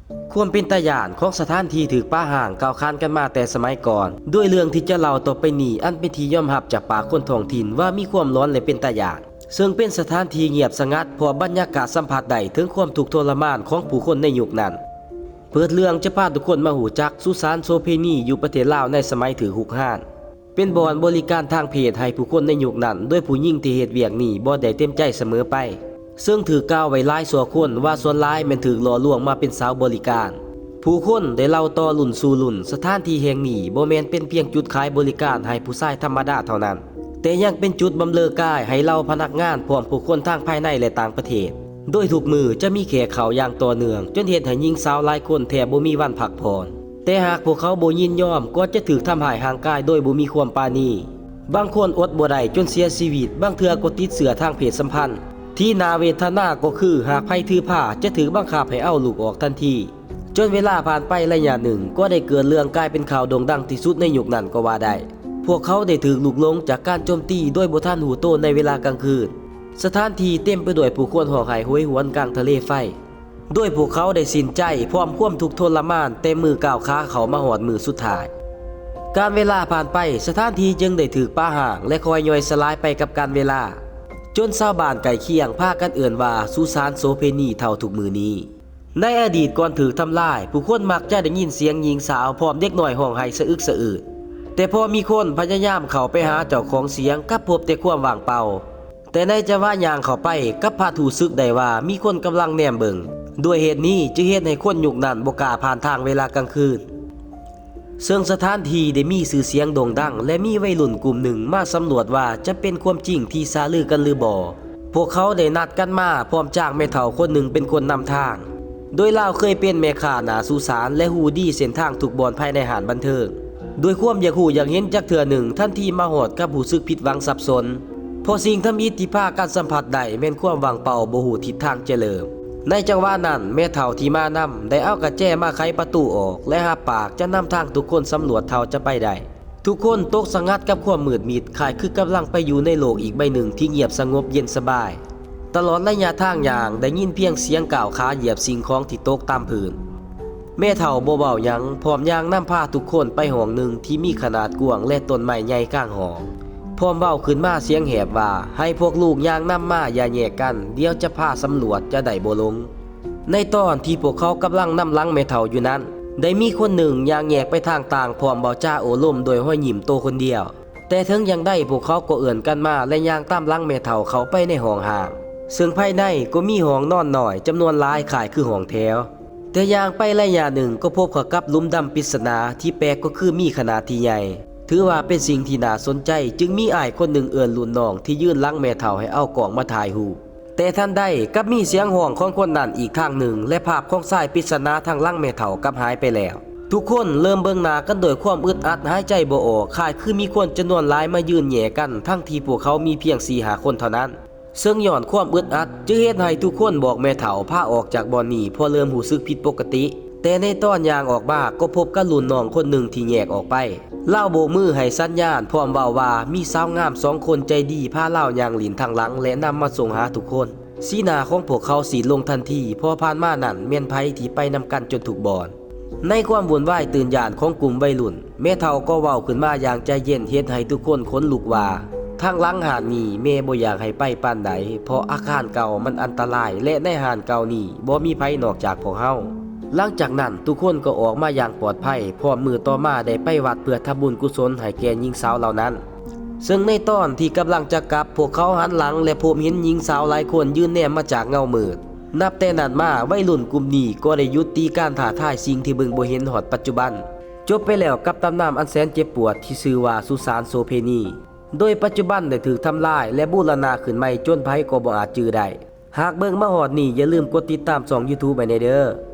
ຄວາມເປັນຕາຢ້ານຂອງສະຖານທີ່ຖືກປະຮ້າງກ່າວຂານກັນມາແຕ່ສະໄໝກ່ອນ, ດ້ວຍເລື່ອງທີ່ຈະເລົ່າຕໍ່ໄປນີ້ ອັນເປັນທີ່ຍອມຮັບຈາກປາກຄົນທ້ອງຖິ່ນວ່າມີຄວາມຫຼອນ ແລະ ເປັນຕາຢ້ານ, ເຊິ່ງເປັນສະຖານທີ່ງຽບສະຫງັດ ເພາະບັນຍາກາດສຳຜັດໄດ້ເຖິງຄວາມທຸກທໍລະມານຂອງຜູ້ຄົນໃນຍຸກນັ້ນ. ເປີດເລື່ອງຈະພາທຸກຄົນມາຮູ້ຈັກສຸສານໂສເພນີຢູ່ປະເທດລາວໃນສະໄໝຖືກຮຸກຮານ. ເປັນບ່ອນບໍລິການທາງເພດໃຫ້ຜູ້ຄົນໃນຍຸກນັ້ນ ໂດຍຜູ້ຍິງທີ່ເຮັດວຽກນີ້ບໍ່ໄດ້ເຕັມໃຈສະເໝີໄປ, ເຊິ່ງຖືກກ່າວໄວ້ຫຼາຍຊົ່ວຄົນວ່າສ່ວນຫຼາຍແມ່ນຖືກຫຼໍ່ລວງມາເປັນສາວບໍລິການ. ຜູ້ຄົນໄດ້ເລົ່າຕໍ່ລຸ້ນສູ່ລຸ້ນ, ສະຖານທີ່ແຫ່ງນີ້ບໍ່ແມ່ນເປັນພຽງຈຸດຂາຍບໍລິການໃຫ້ຜູ້ຊາຍທຳມະດາເທົ່ານັ້ນ, ແຕ່ຍັງເປັນຈຸດບຳເລີກາຍໃຫ້ເຫຼົ່າພະນັກງານພ້ອມຜູ້ຄົນທັງພາຍໃນ ແລະ ຕ່າງປະເທດ. ໂດຍທຸກມື້ຈະມີແຂກເຂົ້າຢ່າງຕໍ່ເນື່ອງ, ຈົນເຮັດໃຫ້ຍິງສາວຫຼາຍຄົນແທບບໍ່ມີວັນພັກຜ່ອນ. ແຕ່ຫາກພວກເຂົາບໍ່ຍິນຍອມ, ກໍຈະຖືກທຳຮ້າຍຮ່າງກາຍໂດຍບໍ່ມີຄວາມປານີ. ບາງຄົນອົດບໍ່ໄດ້ຈົນເສຍຊີວິດ, ບາງເທື່ອກໍຕິດເຊື້ອທາງເພດສຳພັນ. ທີ່ໜ້າເວທະນາກໍຄື ຫາກໃຜຖືພາ ຈະຖືກບັງຄັບໃຫ້ເອົາລູກອອກທັນທີ. ຈົນເວລາຜ່ານໄປໄລຍະໜຶ່ງ, ກໍໄດ້ເກີດເລື່ອງກາຍເປັນຂ່າວໂດ່ງດັງທີ່ສຸດໃນຍຸກນັ້ນກໍວ່າໄດ້. ພວກເຂົາໄດ້ຖືກລູກຫຼົງຈາກການໂຈມຕີໂດຍບໍ່ທັນຮູ້ໂຕໃນເວລາກາງຄືນ. ສະຖານທີ່ເຕັມໄປດ້ວຍຜູ້ຄົນຮ້ອງໄຫ້ໂຫຍຫວນກາງທະເລໄຟ, ໂດຍພວກເຂົາໄດ້ສິ້ນໃຈພ້ອມຄວາມທຸກທໍລະມານແຕ່ມື້ກ້າວຂາເຂົ້າມາຮອດມື້ສຸດທ້າຍ. ການເວລາຜ່ານໄປ, ສະຖານທີ່ຈຶ່ງໄດ້ຖືກປະຮ້າງ ແລະ ຄ່ອຍຍ່ອຍສະຫຼາຍໄປກັບການເວລາ, ຈົນຊາວບ້ານໃກ້ຄຽງພາກັນເອີ້ນວ່າສຸສານໂສເພນີເທົ່າທຸກມື້ນີ້. ໃນອະດີດກ່ອນຖືກທຳລາຍ, ຜູ້ຄົນມັກຈະໄດ້ຍິນສຽງຍິງສາວພ້ອມເດັກນ້ອຍຮ້ອງໄຫ້ສະອຶກສະອືດ, ແຕ່ພໍມີຄົນພະຍາຍາມເຂົ້າໄປຫາເຈົ້າຂອງສຽງ, ກັບພົບແຕ່ຄວາມວ່າງເປົ່າ. ແຕ່ໃນຈັງຫວະຍ່າງເຂົ້າໄປ, ກັບພັດຮູ້ສຶກໄດ້ວ່າມີຄົນກຳລັງແນມເບິ່ງ. ດ້ວຍເຫດນີ້ຈຶ່ງເຮັດໃຫ້ຄົນຍຸກນັ້ນບໍ່ກ້າຜ່ານທາງເວລາກາງຄືນ. ເຊິ່ງສະຖານທີ່ໄດ້ມີຊື່ສຽງໂດ່ງດັງ ແລະ ມີໄວລຸ້ນກຸ່ມໜຶ່ງມາສຳຫຼວດວ່າຈະເປັນຄວາມຈິງທີ່ສາລືກັນຫຼືບໍ່. ພວກເຂົາໄດ້ນັດກັນມາພ້ອມຈ້າງແມ່ເຖົ້າຄົນໜຶ່ງເປັນຄົນນຳທາງ, ໂດຍລາວເຄີຍເປັນແມ່ຄ້າໜ້າສຸສານ ແລະ ຮູ້ດີເສັ້ນທາງທຸກບ່ອນພາຍໃນຮ້ານບັນເທີງ. ດ້ວຍຄວາມຢາກຮູ້ຢາກເຫັນຈັກເທື່ອໜຶ່ງ, ທັນທີມາຮອດກັບຮູ້ສຶກຜິດຫວັງສັບສົນ, ເພາະສິ່ງທຳອິດທີ່ພາກັນສຳຜັດໄດ້ແມ່ນຄວາມວ່າງເປົ່າບໍ່ຮູ້ທິດທາງຈະເລີ່ມ. ໃນຈັງຫວະນັ້ນ, ແມ່ເຖົ້າທີ່ມານຳໄດ້ເອົາກະແຈມາໄຂປະຕູອອກ ແລະ ຮັບປາກຈະນຳທາງທຸກຄົນສຳຫຼວດເທົ່າຈະໄປໄດ້. ທຸກຄົນຕົກສະຫງັດກັບຄວາມມືດມິດ, ຄ້າຍຄືກຳລັງໄປຢູ່ໃນໂລກອີກໃບໜຶ່ງທີ່ງຽບສະຫງົບເຢັນສະບາຍ. ຕະຫຼອດໄລຍະທາງຍ່າງ, ໄດ້ຍິນພຽງສຽງກ້າວຂາຢຽບສິ່ງຂອງທີ່ຕົກຕາມພື້ນ. ແມ່ເຖົ້າບໍ່ເວົ້າຫຍັງ, ພ້ອມຍ່າງນຳພາທຸກຄົນໄປຫ້ອງໜຶ່ງທີ່ມີຂະໜາດກວ້າງ ແລະ ຕົ້ນໄມ້ໃຫຍ່ກາງຫ້ອງ. ພ້ອມເວົ້າຂຶ້ນມາສຽງແຫບວ່າ, ໃຫ້ພວກລູກຍ່າງນຳມາ, ຢ່າແຍກກັນ, ດຽວຈະພາສຳຫຼວດ, ຈະໄດ້ບໍ່ຫຼົງ. ໃນຕອນທີ່ພວກເຂົາກຳລັງນຳຫຼັງແມ່ເຖົ້າຢູ່ນັ້ນ, ໄດ້ມີຄົນໜຶ່ງຍ່າງແຍກໄປທາງຕ່າງ ພ້ອມເວົ້າຈາໂອ້ລົມດ້ວຍຮອຍຍິ້ມໂຕຄົນດຽວ. ແຕ່ເຖິງຢ່າງໃດພວກເຂົາກໍເອີ້ນກັນມາ ແລະ ຍ່າງຕາມຫຼັງແມ່ເຖົ້າເຂົ້າໄປໃນຫ້ອງຮ້າງ, ເຊິ່ງພາຍໃນກໍມີຫ້ອງນອນນ້ອຍຈຳນວນຫຼາຍຄ້າຍຄືຫ້ອງແຖວ. ແຕ່ຍ່າງໄປໄລຍະໜຶ່ງກໍພົບເຂົ້າກັບຫຼຸມດຳປິດສະໜາທີ່ແປກກໍຄືມີຂະໜາດທີ່ໃຫຍ່. ຖືວ່າເປັນສິ່ງທີ່ໜ້າສົນໃຈ, ຈຶ່ງມີອ້າຍຄົນໜຶ່ງເອີ້ນລຸ້ນນ້ອງທີ່ຢືນຫຼັງແມ່ເຖົ້າໃຫ້ເອົາກ້ອງມາຖ່າຍຮູບ. ແຕ່ທັນໃດກັບມີສຽງຮ້ອງຂອງຄົນນັ້ນອີກທາງໜຶ່ງ ແລະ ພາບຂອງຊາຍປິດສະໜາທາງຫຼັງແມ່ເຖົ້າກັບຫາຍໄປແລ້ວ. ທຸກຄົນເລີ່ມເບິ່ງໜ້າກັນດ້ວຍຄວາມອຶດອັດ, ຫາຍໃຈບໍ່ອອກ, ຄ້າຍຄືມີຄົນຈຳນວນຫຼາຍມາຢືນແຍກກັນ, ທັງທີ່ພວກເຂົາມີພຽງສີ່ຫ້າຄົນເທົ່ານັ້ນ. ເຊິ່ງຍ້ອນຄວາມອຶດອັດ ຈຶ່ງເຮັດໃຫ້ທຸກຄົນບອກແມ່ເຖົ້າພາອອກຈາກບ່ອນນີ້ ເພາະເລີ່ມຮູ້ສຶກຜິດປົກກະຕິ. ແຕ່ໃນຕອນຍ່າງອອກມາ ກໍພົບກັບລຸ້ນນ້ອງຄົນໜຶ່ງທີ່ແຍກອອກໄປ. ລາວໂບກມືໃຫ້ສັນຍານ ພ້ອມເວົ້າວ່າມີສາວງາມສອງຄົນໃຈດີພາລາວຍ່າງຫຼິ້ນທາງຫຼັງ ແລະ ນຳມາສົ່ງຫາທຸກຄົນ. ສີໜ້າຂອງພວກເຂົາສີດລົງທັນທີ, ເພາະຜ່ານມານັ້ນແມ່ນໃຜທີ່ໄປນຳກັນຈົນທຸກບ່ອນ. ໃນຄວາມວຸ່ນວາຍຕື່ນຢ້ານຂອງກຸ່ມໄວລຸ້ນ, ແມ່ເຖົ້າກໍເວົ້າຂຶ້ນມາຢ່າງໃຈເຢັນ, ເຮັດໃຫ້ທຸກຄົນຂົນລຸກວ່າ, ທາງຫຼັງຮ້ານນີ້ແມ່ບໍ່ຢາກໃຫ້ໄປປານໃດ, ເພາະອາຄານເກົ່າມັນອັນຕະລາຍ ແລະ ໃນຮ້ານເກົ່ານີ້ບໍ່ມີໃຜນອກຈາກພວກເຮົາ. ຫຼັງຈາກນັ້ນ, ທຸກຄົນກໍອອກມາຢ່າງປອດໄພ, ພ້ອມມື້ຕໍ່ມາໄດ້ໄປວັດເພື່ອທຳບຸນກຸສົນໃຫ້ແກ່ຍິງສາວເຫຼົ່ານັ້ນ. ເຊິ່ງໃນຕອນທີ່ກຳລັງຈະກັບ, ພວກເຂົາຫັນຫຼັງ ແລະ ພົບເຫັນຍິງສາວຫຼາຍຄົນຢືນແນມມາຈາກເງົາມືດ. ນັບແຕ່ນັ້ນມາ, ໄວລຸ້ນກຸ່ມນີ້ກໍໄດ້ຢຸດຕີການທ້າທາຍສິ່ງທີ່ເບິ່ງບໍ່ເຫັນຮອດປັດຈຸບັນ. ຈົບໄປແລ້ວກັບຕຳນານອັນແສນເຈັບປວດທີ່ຊື່ວ່າສຸສານໂສເພນີ, ໂດຍປັດຈຸບັນໄດ້ຖືກທຳລາຍ ແລະ ບູລະນະຂຶ້ນໃໝ່ຈົນໃຜກໍບໍ່ອາດຈື່ໄດ້. ຫາກເບິ່ງມາຮອດນີ້, ຢ່າລືມກົດຕິດຕາມຊ່ອງ YouTube ໄວ້ແດ່ເດີ້.